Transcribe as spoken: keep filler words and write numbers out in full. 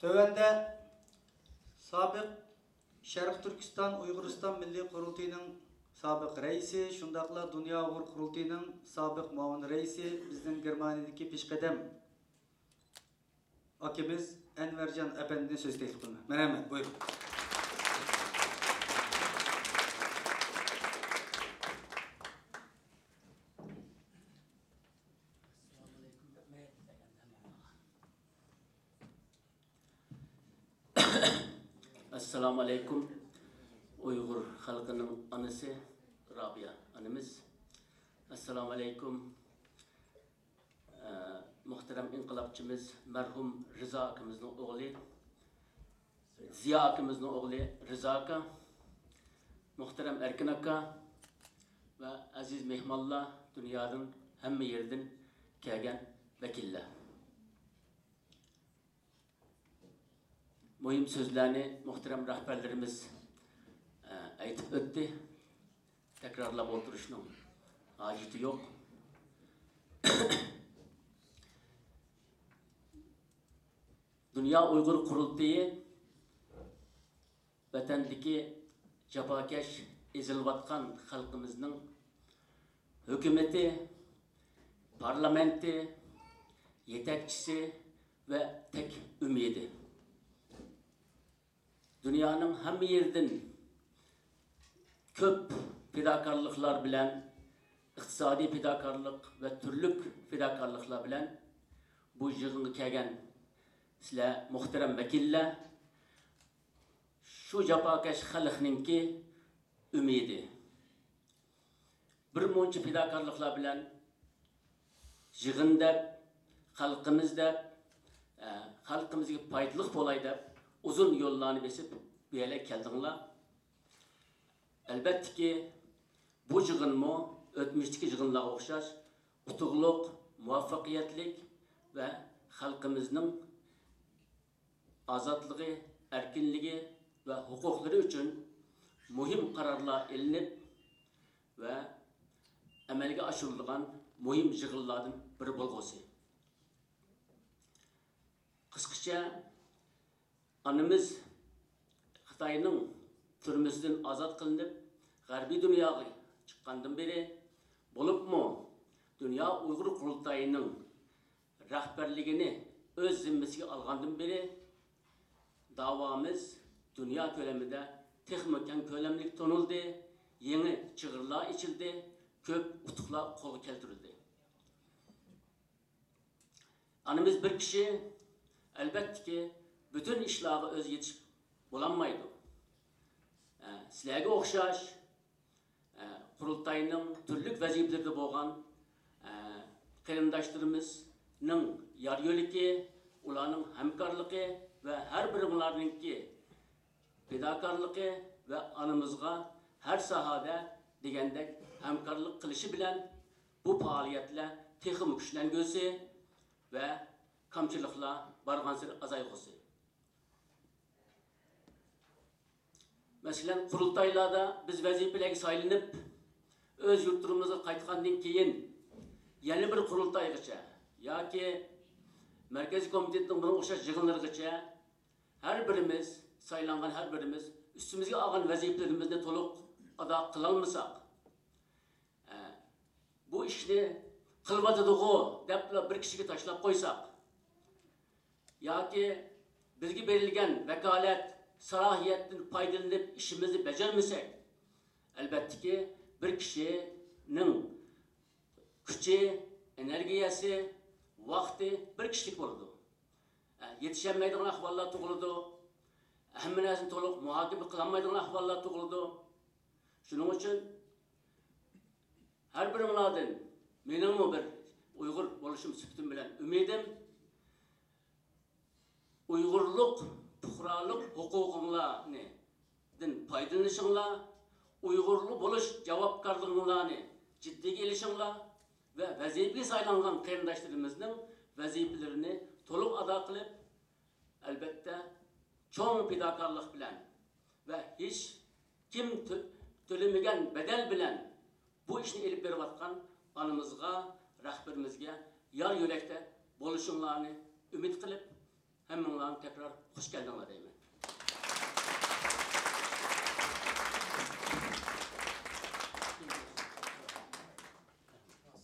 تۆۋەندە سابىق شەرقىي تۈركىستان ئۇيغۇرىستان مىللىي قۇرۇلتىيىنىڭ سابىق رەئىسى، شۇنداقلا دۇنيا ئۇيغۇر قۇرۇلتىيىنىڭ سابىق مۇئاۋىن رەئىسى، بىزنىڭ گېرمانىيەدىكى پېشقەدەم ئاكىمىز ئەنۋەرجان ئەپەندىنى سۆز تەكلىپ قىلىمەن. مەرھەمەت، بۇيرۇڭ. ئەسسالامۇ ئەلەيكۇم. ئۇيغۇر خەلقىنىڭ ئانىسى رابىيە ئانىمىز. ئەسسالامۇ ئەلەيكۇم. ئە، مۇھتەرەم ئىنقىلابچىمىز مەرھۇم رىزا ئاكىمىزنىڭ ئوغلى، زىيا ئاكىمىزنىڭ ئوغلى رىزا ئاكا، مۇھتەرەم ئەركىن ئاكا ۋە ئەزىز مېھمانلار، دۇنيادىن ھەممە يېرىدىن كەلگەن ۋەكىللەر. مۇھىم سۆزلەرنى مۇھتەرەم رەھبەرلىرىمىز، ئە، ئېيتىپ ئۆتتى. تەكرارلاپ ئولتۇرۇشنىڭ ھاجىتى يوق. دۇنيا ئۇيغۇر قۇرۇلتىيى ۋەتەندىكى جاپاكەش ئېزىلىۋاتقان خەلقىمىزنىڭ ھۆكۈمىتى، پارلامېنتى، يېتەكچىسى ۋە تەك ئۈمىدى. دۇنيانىڭ ھەممە يېرىدىن كۆپ پىداكارلىقلار بىلەن، ئىقتىسادىي پىداكارلىق ۋە تۈرلۈك پىداكارلىقلار بىلەن بۇ يىغىنغا كەلگەن سىلەر مۇھتەرەم ۋەكىللەر، شۇ جاپاكەش خەلقنىڭكى ئۈمىدى. بىر مۇنچە پىداكارلىقلار بىلەن يىغىن دەپ، خەلقىمىز دەپ، ئە، خەلقىمىزگە پايدىلىق بولاي دەپ ئۇزۇن يوللارنى بېسىپ بۇ يەرگە كەلدىڭلار. ئەلۋەتتىكى، بۇ يىغىنمۇ ئۆتمۈشتىكى يىغىنلارغا ئوخشاش ئۇتۇقلۇق، مۇۋەپپەقىيەتلىك ۋە خەلقىمىزنىڭ ئازادلىقى، ئەركىنلىكى ۋە ھوقۇقلىرى ئۈچۈن مۇھىم قارارلار ئېلىنىپ ۋە ئەمەلگە ئاشۇرۇلىدىغان مۇھىم يىغىنلاردىن بىرى بولغۇسى. قىسقىچە، ئانىمىز خىتاينىڭ تۈرمىسىدىن ئازاد قىلىنىپ، غەربىي دۇنياغا چىققاندىن بېرى، بولۇپمۇ دۇنيا ئۇيغۇر قۇرۇلتىيىنىڭ رەھبەرلىكىنى ئۆز زىممىسىگە ئالغاندىن بېرى، داۋامىز دۇنيا كۆلىمىدە تېخىمۇ كەڭ كۆلەملىك تونۇلدى، يېڭى چىغىرلار ئېچىلدى، كۆپ ئۇتۇقلار قولغا كەلتۈرۈلدى. ئانىمىز بىر كىشى، ئەلۋەتتىكى، پۈتۈن ئىشلارغا ئۆزى يېتىشىپ بولالمايدۇ. ئە، سىلەرگە ئوخشاش، ئە، قۇرۇلتاينىڭ تۈرلۈك ۋەزىپىلىرىدە بولغان، ئە، قېرىنداشلىرىمىزنىڭ يار يۆلىكى، ئۇلارنىڭ ھەمكارلىقى ۋە ھەر بىرىڭلارنىڭكى پىداكارلىقى ۋە ئانىمىزغا ھەر ساھەدە دېگەندەك ھەمكارلىق قىلىشى بىلەن، بۇ پائالىيەتلەر تېخىمۇ كۈچلەنگۈسى ۋە كامچىلىقلار بارغانسېرى ئازايغۇسى. مەسىلەن، قۇرۇلتايلاردا بىز ۋەزىپىلەرگە سايلىنىپ، ئۆز يۇرتلىرىمىزغا قايتقاندىن كېيىن، يەنە بىر قۇرۇلتايغىچە ياكى مەركىزىي كومىتېتنىڭ بۇنىڭغا ئوخشاش يىغىنلىرىغىچە ھەر بىرىمىز، سايلانغان ھەر بىرىمىز ئۈستىمىزگە ئالغان ۋەزىپىلىرىمىزنى تولۇق ئادا قىلالمىساق، ئە، بۇ ئىشنى قىلىۋاتىدىغۇ دەپلا بىر كىشىگە تاشلاپ قويساق ياكى بىزگە بېرىلگەن ۋاكالەت، سالاھىيەتتىن پايدىلىنىپ ئىشىمىزنى بېجەرمىسەك، ئەلۋەتتىكى، بىر كىشىنىڭ كۈچى، ئېنېرگىيەسى، ۋاقتى بىر كىشىلىك بولىدۇ. ئە، يېتىشەلمەيدىغان ئەھۋاللار تۇغۇلىدۇ. ھەممە نەرسىنى تولۇق مۇھاكىمە قىلالمايدىغان ئەھۋاللار تۇغۇلىدۇ. شۇنىڭ ئۈچۈن ھەر بىرىڭلاردىن مېنىڭمۇ بىر ئۇيغۇر بولۇشۇم سۈپىتىم بىلەن ئۈمىدىم، ئۇيغۇرلۇق پۇقرالىق ھوقۇقۇڭلاردىن پايدىلىنىشىڭلار، ئۇيغۇرلۇق بولۇش جاۋابكارلىقىڭلارنى جىددىيگە ئېلىشىڭلار ۋە ۋەزىپىگە سايلانغان قېرىنداشلىرىمىزنىڭ ۋەزىپىلىرىنى تولۇق ئادا قىلىپ، ئەلۋەتتە، چوڭ پىداكارلىق بىلەن ۋە ھېچ كىم تۆ-، تۆلىمىگەن بەدەل بىلەن بۇ ئىشنى ئېلىپ بېرىۋاتقان ئانىمىزغا، رەھبىرىمىزگە يار يۆلەكتە بولۇشۇڭلارنى ئۈمىد قىلىپ، ھەممىڭلارنى تەكرار خۇش كەلدىڭلار دەيمەن.